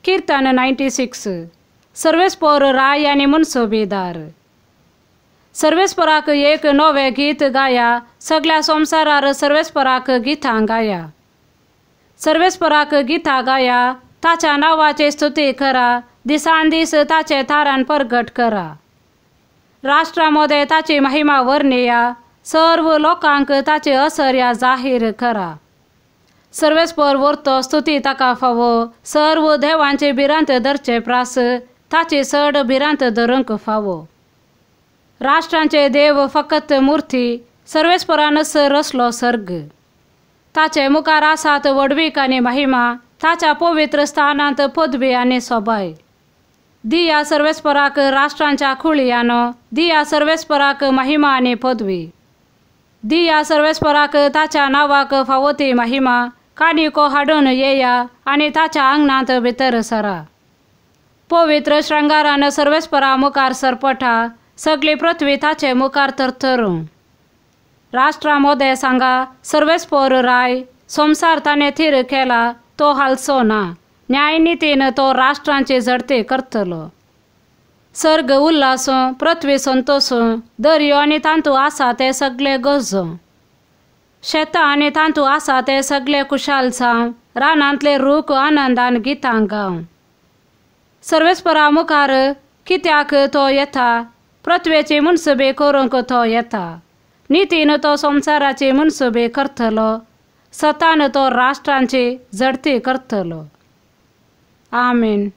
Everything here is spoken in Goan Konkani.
कीर्तन 96. सर्वेस्पोर राय आनी मुनसुबीदार. सर्वेस्पोराक एक नवें गीत गाया, सगळ्या संवसारार सर्वेस्पोराक गितां गाया. सर्वेस्पोराक गितां गाया, ताच्या नांवाची स्तुती करा, दिसान दीस ताचे थारान परगट करा. राष्ट्रा मदें ताची महिमा वर्णया, सर्व लोकांक ताची असर्या जाहीर करा. सर्वेस्पोर वर्तो स्तुती ताका फावो, सर्व देवांची भिरांत धरचे प्रास ताची चड भिरांत धरूंक फावो. राष्ट्रांचे देव फकत मुर्ती, सर्वेस्पोरानच रचलो सर्ग. ताचे मुखार आसात व्हडवीक आनी महिमा, ताच्या पवित्र स्थानांत पदवी आनी सोबाय. दिया सर्वेस्पोराक राष्ट्रांच्या खुळयानो, दिया सर्वेस्पोराक महिमा आनी पदवी. दिया सर्वेस्पोराक ताच्या नांवाक फावो ती महिमा, काणिको हाडून येया आनी ताच्या आंगणांत भितर सरा. पवित्र श्रंगारान सर्वेस्पोरा मुखार सरपटा, सगळी पृथ्वी ताचे मुखार थरथरूं. राष्ट्रा मदें सांगा सर्वेस्पोर राय, संवसार ताणें थीर केला तो हालचो ना, न्यायनितीन तो राष्ट्रांची झडती करतलो. सर्ग उल्हासूं, पृथ्वी संतोसूं, दर्यो आनी तांतू आसा ते सगळे गजो. शेतां आनी तांतू आसा ते सगळे खुशाल जावं, रानांतले रूख आनंदान गितां गावं. सर्वेस्पोरा मुखार कित्याक तो येता, पृथ्वेची मुनसुबी करूंक तो येता. नितीन तो संवसाराची मुनसुबी करतलो, सतान तो राष्ट्रांची झडती करतलो. आमेन.